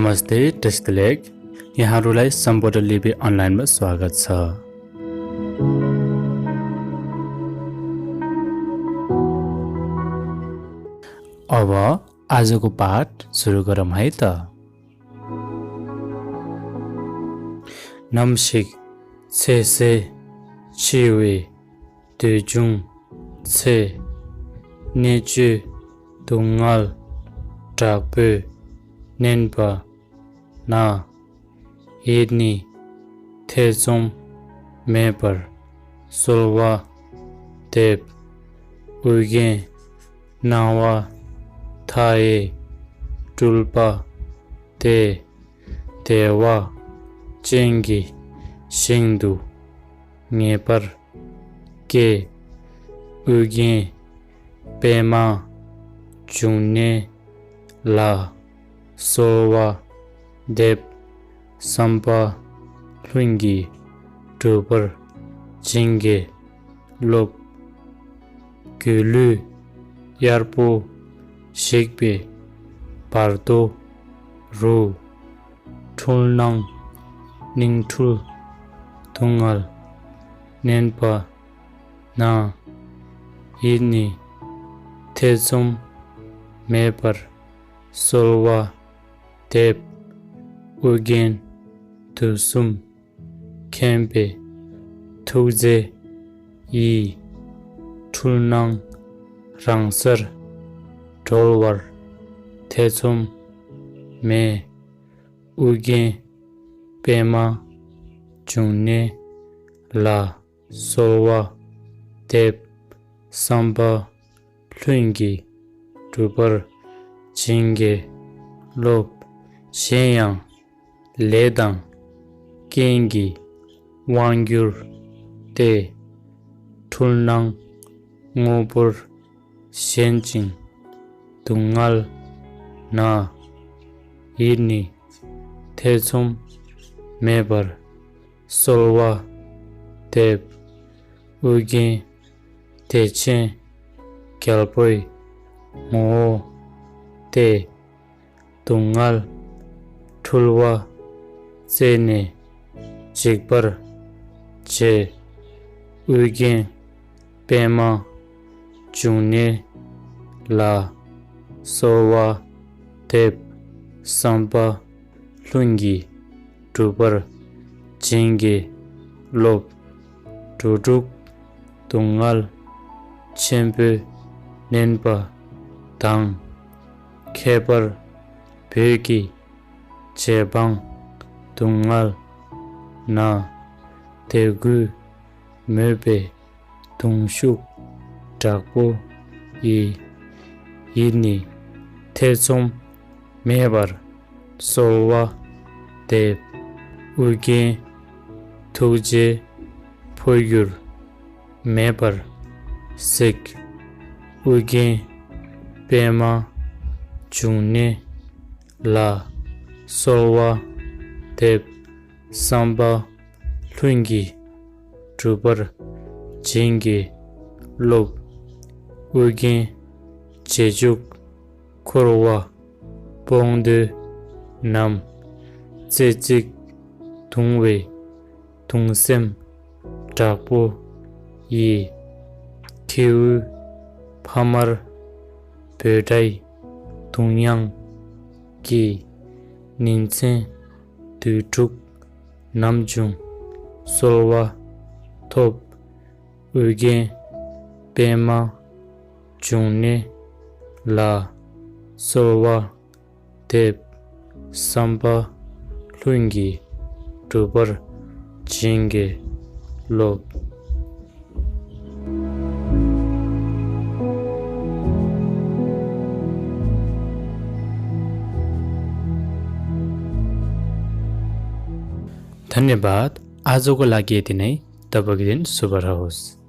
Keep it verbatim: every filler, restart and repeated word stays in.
नमस्ते, test lake. यहाँहरूलाई सम्बोधन लिपि अनलाइनमा स्वागत छ। अब आजको पाठ सुरु गरौँ है त। ནམ་ཞིག་ཚེ་ཟད་འཆི་བའི་དུས་བྱུང་ཚེ། གནད་གཅོད་སྡུག་བསྔལ་དྲག་པོས་མནན་པ་ན། ཡིད་ནི་ཐེ་ཚོམ་མེད་པར་གསོལ་བ་འདེབས། ཨོ་རྒྱན་སྣང་བ་མཐའ་ཡས་སྤྲུལ་པ་སྟེ། བདེ་བ་ཅན་གྱི་ཞིང་དུ་ངེས་པར་སྐྱེ། ཨོ་རྒྱན་པདྨ་འབྱུང་གནས་ལ་གསོལ་བ་འདེབས། བསམ་པ་ལྷུན་གྱིས་འགྲུབ་པར་བྱིན་གྱིས་རློབས། སྒྱུ་ལུས་གཡར་པོ་ཞིག་པའི་བར་དོ་རུ། འཁྲུལ་སྣང་གླིང་འཁྲུལ་སྡུག་བསྔལ་མནན་པ་ན། ཡིད་ནི་ཐེ་ཚོམ་མེད་པར་གསོལ་བ་འདེབས། ཨོ་རྒྱན་དུས་གསུམ་མཁྱེན་པའི་ཐུགས་རྗེ་ཡིས། འཁྲུལ་སྣང་རང་སར་གྲོལ་བར་ཐེ་ཚོམ་མེད། ཨོ་རྒྱན་པདྨ་འབྱུང་གནས་ལ་གསོལ་བ་འདེབས། བསམ་པ་ལྷུན་གྱིས་འགྲུབ་པར་བྱིན་གྱིས་རློབས། གཞན་ཡང་ལས་དང་རྐྱེན་གྱི་དབང་གྱུར་ཏེ། འཁྲུལ་སྣང་དངོས་པོར་ཞེན་ཅིང་སྡུག་བསྔལ་ན། ཡིད་ནི་ཐེ་ཚོམ་མེད་པར་གསོལ་བ་འདེབས། ཨོ་རྒྱན་བདེ་ཆེན་རྒྱལ་པོའི་ངོ་བོ་སྟེ། སྡུག་བསྔལ་འཁྲུལ་བ་རྩད་ནས་འཇིག་པར་བྱེད། ཨོ་རྒྱན་པདྨ་འབྱུང་གནས་ལ་གསོལ་བ་འདེབས། བསམ་པ་ལྷུན་གྱིས་འགྲུབ་པར་བྱིན་གྱིས་རློབས། འགྲོ་དྲུག་སྡུག་བསྔལ་ཆེན་པོས་མནན་པ་དང་། ཁྱད་པར་བོད་ཀྱི་རྗེ་འབངས་སྡུག་བསྔལ་ན། དད་གུས་མོས་པའི་གདུང་ཤུགས་དྲག་པོ་ཡིས། ཡིད་ནི་ཐེ་ཚོམ་མེད་པར་གསོལ་བ་འདེབས། ཨོ་རྒྱན་ཐུགས་རྗེ་འཕོ་འགྱུར་མེད་པར་གཟིགས། ཨོ་རྒྱན་པདྨ་འབྱུང་གནས་ལ་གསོལ་བ་འདེབས། བསམ་པ་ལྷུན་གྱིས་འགྲུབ་པར་བྱིན་གྱིས་རློབས། ཨོ་རྒྱན་རྗེས་འཇུག་འཁོར་བ་སྤོང་འདོད་རྣམས། རྩེ་གཅིག་གདུང་བའི་གདུང་སེམས་དྲག་པོ་ཡིས། ཁྱེའུ་ཕ་མར་འབོད་སྒྲའི་གདུང་དབྱངས་ཀྱིས། ཉིན་མཚན་དུས་དྲུག་ནམ་བྱུང་གསོལ་བ་ཐོབ། ཨོ་རྒྱན་པདྨ་འབྱུང་གནས་ལ་གསོལ་བ་འདེབས། བསམ་པ་ལྷུན་གྱིས་འགྲུབ་པར་བྱིན་གྱིས་རློབས། धन्यवाद। आजको लागि यति नै। तपाईँको दिन शुभ रहोस्।